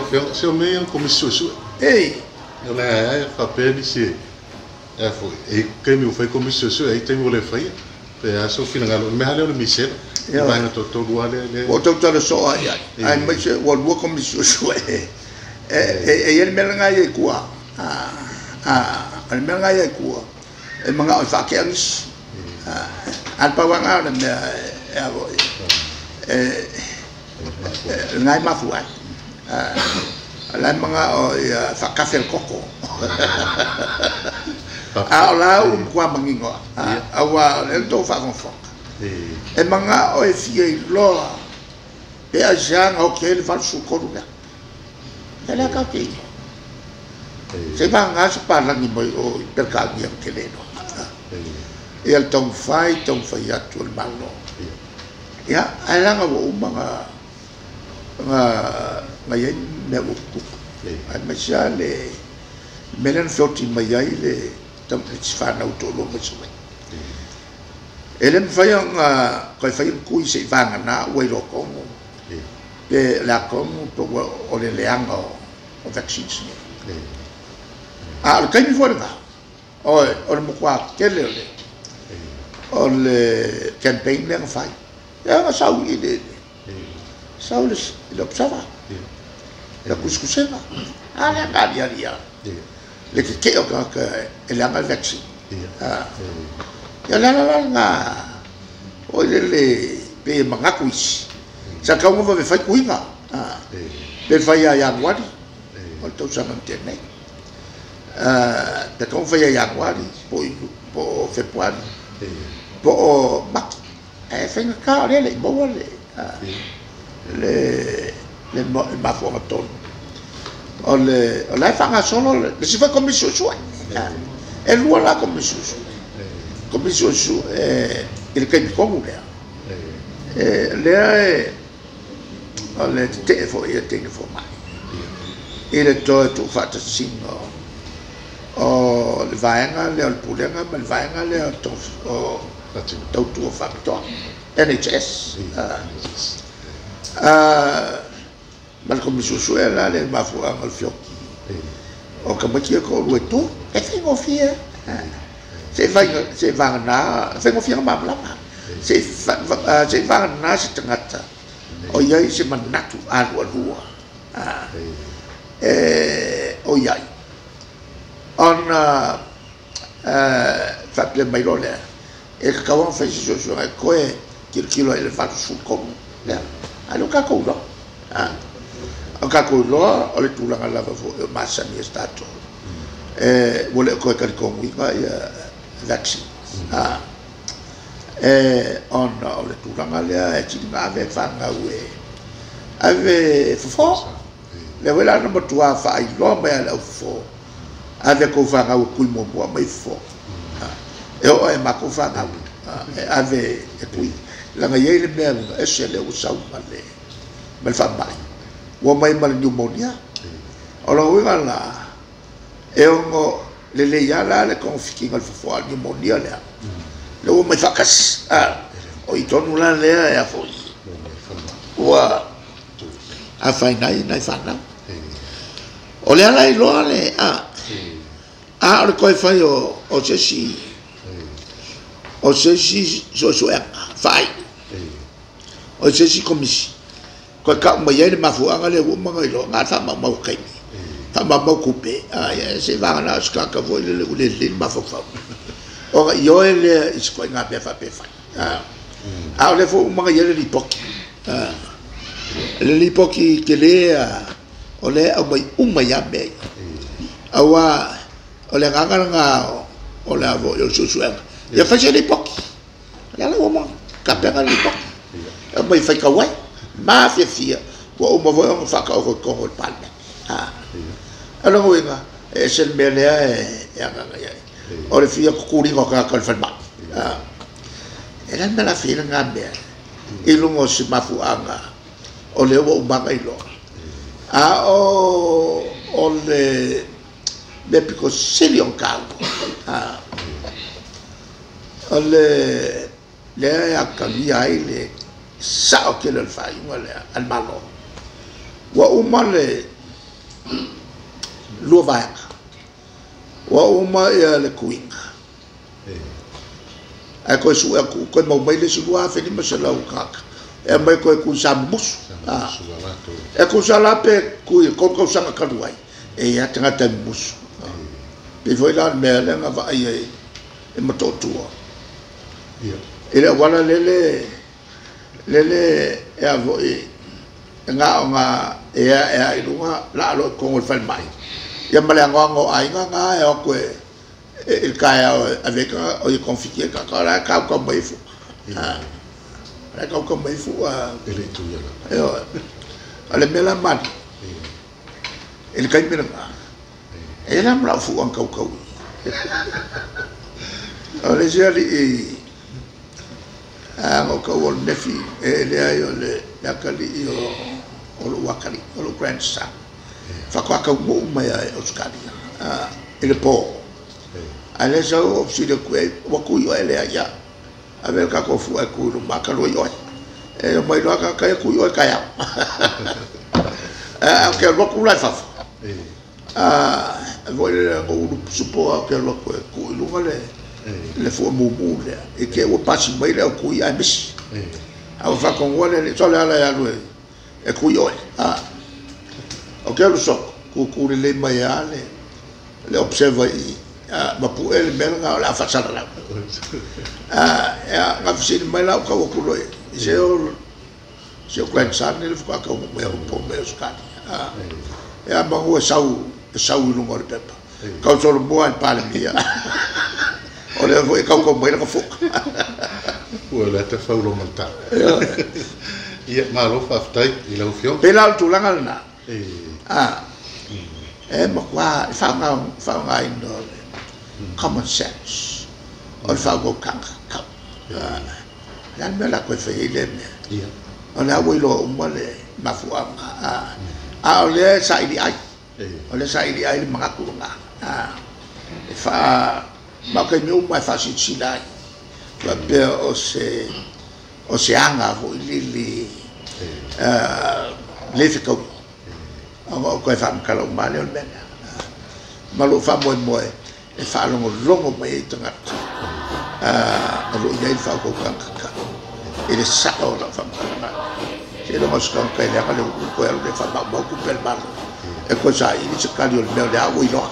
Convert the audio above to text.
Afioga, se o mea ia o Komisi Suesue. Ei. O le a e faapea nisi e foi, e taimi ua fai Komisi Suesue, e taimi ua le faia. Pe a sou finagalo, o le mea lea o le misela. I vaega toatolu lava lea. Ua tautala soo ai ai. Ai mai se ua lua Komisi Suesue. E i ai le mea lena ia i tua. O le mea lena ia i tua. E manao e faatea nisi. A le pauaga o le mea e a foi. E lena e mafua ai. O la e manao ia faakafe le koko. A o la ua matua manino aua o lea na tou faafogafoga. E manao e fia iloa pe aisea na oti ai le 83 lea. E lea tatou te iloa. Se vagana se palagi mai o i Peretania na tele loa. Ia le taumafai, taumafai atu o le Malo. Ia, ae leaga ua uma na i ai mea ua tutupu. Aemaise lava le mea lea na feoti mai ai le fanau toalua mai Savaii. E le mafai ona toe fai ni tui se i vagana ua iloa tonu pe le a tonu pe ua o le leaga o vaccines nei. A o le taimi foi lena, o le matua tele o le campaign lea na fai. Ia na sau i le sau le Observer, le tusitusiga. A lea na aliali ia le tetee o tagata e leaga le vaccine. Ia le ala la lena oi le pe manatu isi. Sa tau ona vave fai tuiga. Pe fai ia Ianuari o le tausaga na tea nei. Pe tau fai ia Ianuari po o Fepuari po o Mati. Ae faigata o lea le i maua le mafuaaga tonu. O la e faagasolo le isi foi Komisi Suesue. E lua la Komisi Suesue. Komisi Suesue i le taimi tonu lea. Lea e o le tetee foi e teine fomai i le toe tuufaatasiga o le vaega lea o le pulega ma le vaega lea o tautua faapitoa NHS ma le Komisi Suesue la le mafuaaga o le feoti o tamaiti ia toalua e tolu e faigofie se i vagana e faigofie na malamalama se i vagana se tagata o i ai se manatu alualua e o i ai ona faapea mai loa lea e tatau ona fai se suesuega e toe tilotilo ai i le 83 lea a lea ua tatou iloa o tatou iloa o le tulaga lava foi o masani e tatou ua le o toe talitonuina ia vaccine ona o le tulaga lea e sili ona ave fanau e ave fofo lea foi la na matua faailoa mai a le au fofo ave tou fanau e tui muamua mai fofo e oo e matou fanau e ave e tui leaga i ai le mea ese lea ua sau ma le faamai ua mai ma le pneumonia. O lona uiga la e ono lelei lava la le togafitiga o le fofo a le pneumonia lea lea ua mai faatasi o i tonu la lea e a foi ua afaina ai nai fanau. O le ala iloa le a o le toe fai o se isi suesuega faai o se isi komisi toe tau mai ai le mafuaaga lea ua uma ona iloa na faamaumau taimi faamaumau tupe ia se vagana o se tagata foi lele ua le lelei le mafaufau ona ioe lea i se ituaiga mea faapea fai a o lea foi ua uma ona i ai le lipoti le lipoti tele o lea e aumai uma ia mea ia aua o le agaga lena o le a foi o le suesuega ia fai se lipoti o le ala ua uma tapena le lipoti aumai faitau ai mafiafia ua uma foi ona faataoto i totonu o le Palemene. O lona uiga e ese le mea lea e agaga i ai o le fia tutuliga o tagata o le falemai e le mea la fia lena mea i luga o se mafuaaga o lea ua uma ona iloa a o le mea pito sili ona taua o le lea e atagia ai le sao tele o le faaiuga lea a le Malo ua uma le Lua vaega. Ua uma ia le kuiga. Ae toe sue atu, toe mau mai le isi 2,500 tagata. E aumai toe kui sa mumusu. E tusa la pe kui i 3 tausaga talu ai, e i ai lava tagata e mumusu. Pei foi la o le mea lea na vaai ai e Motootua. I le auala lele, lele e a foi, e na o na e ae i luga, laa loa i totonu o le falemai. Ia ma le anoano o aiga na e o atu e i le taeao e ave ai tagata, o i togafiti ai tagata, o la e tautau mai ai fua. O la e tautau mai ai fua. E le i tuia lava. Ioe. O le mea la mali, i le taimi lena, e i ai la ma lau fua na tautau i. O le isi alii, na ou taua o le nefi, e leai o le atalii o lou atalii, o lou grandson. Faatoa taunuu mai lava i Ausetalia i le po. Ae lea sau ou fesili atu i ai, ua tui oe? Leai. Ia, ave le tatou fua e tu i luma talu ai oe. E omai loa tagata ia tui oe taeao. Ae ou te alu atu la i fafo. Foi lele na ou ulu supo ou te alu atu e tuu i luga le fua mumu lea. I te i ua pasi mai le au tui ae misi. A ua faatonuina le alii, sole ala e alu e tui oe. Ou te alu soko, tutu lelei mai lava le observer i ma pue le mea lena o le a faasalalau. Na fesili mai la ou tau atu loa i se o si o grandson le faatoa taunuu mai au po mai Ausetalia. Ia manu e sau i luga o le pepa. Tau solomua i le Palemia. O lea foi e tautau mai lana fua. Ua le ata faulo ma le tala. Ia, malo faafetai i lau Afioga. Pei la o le tulaga lena. E matua e faaaogaina o le common sense, o le faautautaga tatau. O le a le mea o le a toe fai ai lea mea? O lea ua iloa uma le mafuaaga. A o lea e saili ai. O lea e saili ai le manatu lena. E ma o taimi uma e faasilasila ai. Faapea o se aga foi lili le fetaui. Ona o toe faamatala uma lea o le mea lea. Ma lou faamoemoe e faalogologo mai ai tagata o lo o i ai le faautautaga tatau i le sao o lau faamatalaga. Seiloga o se tagata e leaga le ulu toe alu lea faamaumau tupe a le Malo. E toe saili se tali o le mea o lea ua iloa.